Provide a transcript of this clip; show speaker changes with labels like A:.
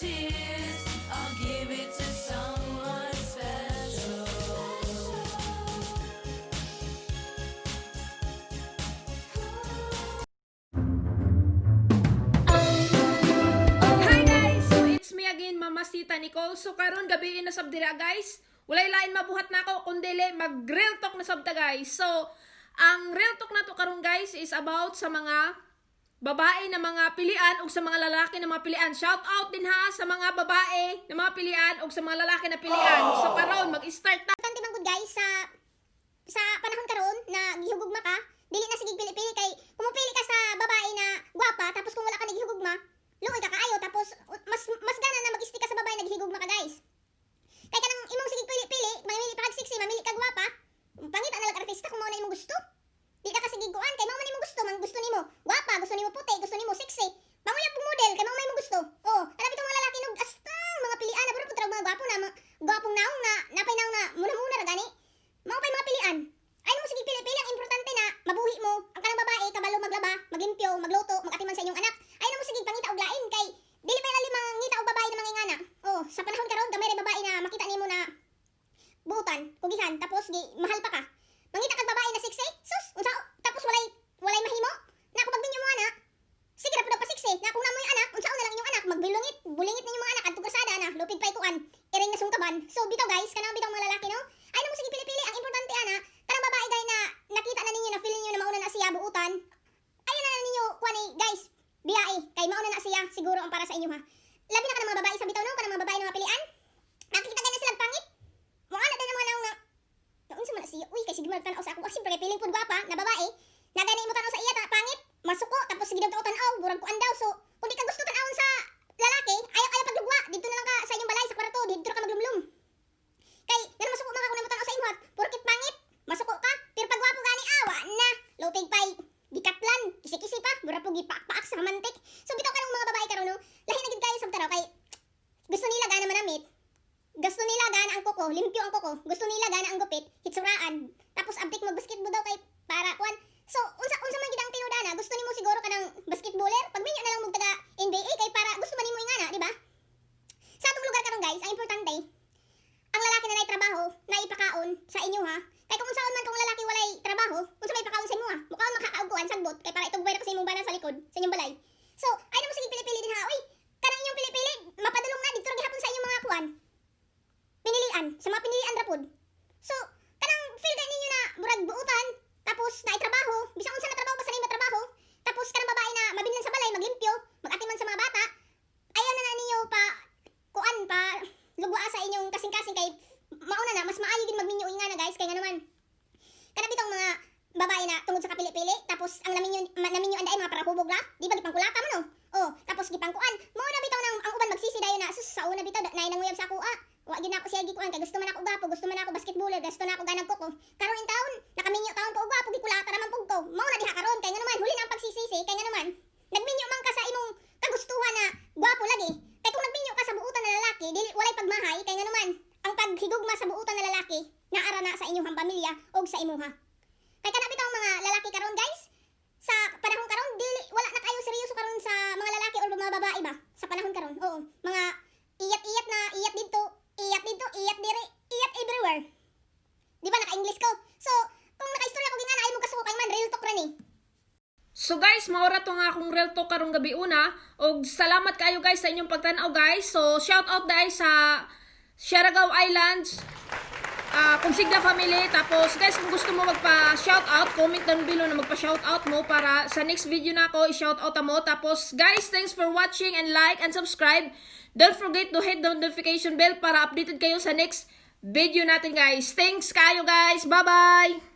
A: Tears, I'll give it to someone special.
B: Hi guys! So it's me again, Mama Sita Nicole. So karon gabi na sab dira, guys. Walay lain mabuhat nako kundi mag real talk na sab ta, guys. So ang real talk nato karon, guys, is about sa mga babae na mga pilian ug sa mga lalaki na mga pilian. Shout out din ha sa mga babae na mga pilian ug sa mga lalaki na pilian. So karon mag-start ta.
C: Importante man gud, guys, sa panahon karon na gihugugma ka, dili na sige pili-pili, kay kung mopili ka sa babae na gwapa tapos kung wala ka naghihugugma, luoy ka kaayo. Tapos mas mas gana na mag-stick ka sa babae na gihigugma ka, guys. Kay kanang imong sige pili-pili, mamili pa kag sexy, mamili kag gwapa, pangita na lang artista kung mao na imong gusto. Di ka kasi giguan kay mao man imong gusto, man gusto nimo gwapa, gusto nimo puti, gusto nimo sexy. Manguyab pug model kay mao man imong gusto. Oh, alam bitong mga lalaki nog astang mga pilian na puro pud mga gwapo na, mga gwapong naong na napay naong na muna-muna ra gani. Mao pay mga pilian. Ay mo sige pili-pili, ang importante na mabuhi mo. Ang kanang babae kabalo maglaba, maglimpyo, magluto, magatiman sa inyong anak. Ay mo sige pangita og lain kay dili pa lalim mangita og babae na mga ingana. Oh, sa panahon karon gamay ra babae na makita nimo na buutan, kugihan, tapos gi mahal pa ka. Mangita kag babae na sexy, sus, unsa tapos walay walay mahimo. Na kung pagminyo mo ana, sige ra pud pa sexy. Na kung namoy anak, unsaon na lang inyong anak, magbilungit, bulingit ninyo mga anak adto krasada na, lupig pa ikuan, iring na sungkaban. So bitaw, guys, kanang bitaw mga lalaki, no. Ay mo sige pili-pili, ang importante ana, kanang babae gay na nakita na ninyo na feeling niyo na mauna na siya buutan. Ayun na ninyo kuan eh, guys, biyae kay mauna na siya siguro ang para sa inyo ha. Labi na kanang mga babae sa bitaw, no, kanang mga babae na mapilian. Nakita gay na silang pangit. Mo ana din ang mga naong na naunsa man na siya? Uy, kay sige man tanaw sa ako. Ah, siyempre, kay feeling pud gwapa na babae. Na gani mo tanaw sa iya, ta, pangit. Masuko, tapos sige daw tanaw, burag kuan daw. So, kung di ka gusto tanawon sa lalaki, ayaw ayaw paglugwa. Dito na lang ka sa inyong balay, sa kwarto, dito ka maglumlum. Kay, nga masuko man ka kung mo tanaw sa imo, porkit pangit, masuko ka. Pero pag gwapo gani, awa na. Lupig pay, gikatlan, kisi-kisi pa, mura po gipaak-paak sa mantik. So, bitaw ka ng mga babae karon, no? Lahi na gid kayo sa tanaw kay gusto nila gana manamit, gusto nila gana ang kuko, limpyo ang kuko. Gusto nila gana ang gupit, hitsuraan. Tapos abtik mag basketball daw kay para kuan. So unsa unsa man gid ang tinuod ana, gusto nimo siguro kanang basketballer, pagminyo na lang mong taga NBA kay para gusto man nimo ingana, di ba? Sa atong lugar karon, guys, ang importante ang lalaki na nay trabaho, na ipakaon sa inyo ha. Kay kung unsaon man kung lalaki walay trabaho, unsa may ipakaon sa imo ha? Mukaon makakaog kuan sagbot kay para itugbay ra sa imong bana sa likod sa inyong balay. So, ay na mo sige pili-pili din ha. Uy, kanang inyong pili-pili, mapadulong na didto ra gihapon sa inyong mga kuan pinilian, sa mga pinilian ra pod. So, kanang feel kay ninyo na murag buutan, tapos naay trabaho, bisan unsa na trabaho basta nay matrabaho, tapos kanang babae na mabilin sa balay, maglimpyo, magatiman sa mga bata, ayaw na na ninyo pa kuan pa lugwa sa inyong kasing-kasing kay mauna na mas maayo gid magminyo nga na, guys, kay nga naman kana bitong mga babae na tungod sa kapili-pili tapos ang naminyo naminyo anday mga parahubog ra, di ba gipangkulata mo, no? Oh, tapos gipangkuan mo na bitaw nang ang uban magsisi dayon na sus sa una bitaw nay nanguyab sa ako ah. Wa gid na ako siya gikuan kay gusto man ako gwapo, gusto man ako basketballer, gusto na ako ganag kuko. Karon in taon, nakaminyo taon ko og gwapo, gikulata ra man pug ko. Mao na diha karon kay nga naman huli na ang pagsisisi kay nga naman nagminyo man ka sa imong kagustuhan na gwapo lagi. Kay kung nagminyo ka sa buutan na lalaki, dili walay pagmahay kay nga naman ang paghigugma sa buutan na lalaki naara na sa inyong pamilya og sa imuha. Kay kana bitaw mga lalaki karon, guys, sa panahon karon dili wala na kayo seryoso karon sa mga lalaki or mga babae ba sa panahon karon. Oo, mga iyat-iyat na iyat dito, iyat diri, iyat everywhere. Di ba naka-English ko? So, kung naka-istorya ko gingana ay mo kasuko kay man real talk ra ni.
B: So guys, maora to nga akong real talk karong gabi una. Og salamat kayo, guys, sa inyong pagtan-aw, guys. So shout out guys sa Siargao Islands, Consigna family. Tapos guys, kung gusto mo magpa shout out, comment down below na magpa shout out mo para sa next video na ako i-shout out mo. Tapos guys, thanks for watching and like and subscribe. Don't forget to hit the notification bell para updated kayo sa next video natin, guys. Thanks kayo, guys. Bye-bye!